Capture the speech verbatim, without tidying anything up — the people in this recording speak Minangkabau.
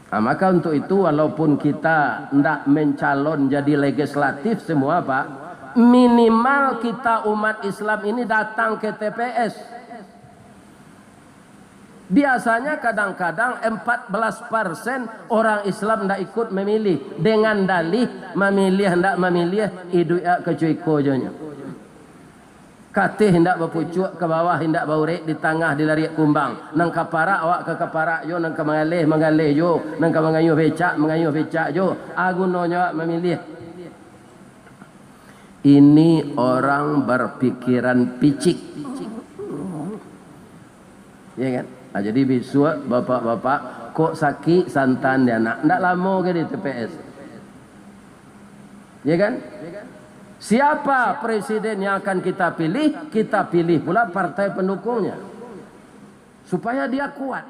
Nah, maka untuk itu, walaupun kita ndak mencalon jadi legislatif semua, Pak, minimal kita umat Islam ini datang ke T P S. Biasanya kadang-kadang empat belas persen orang Islam ndak ikut memilih, dengan dalih mamilih ndak mamilih, iduik awak kacuiko jo nyo. Kateh indak bapucuak, ka bawah indak baurek, di tangah dilariak kumbang. Nan ka parak awak ka, ka parak jo, nan ka manggaleh, manggaleh jo, nan ka mangayuh becak, mangayuh becak jo. A gunonyo awak mamilih. Ini orang berpikiran picik. Ya kan? Nah, jadi bisuak bapak-bapak, kok sakik santan di anak, ndak lamo ka di T P S. Ya kan? Siapa presiden yang akan kita pilih? Kita pilih pula partai pendukungnya. Supaya dia kuat.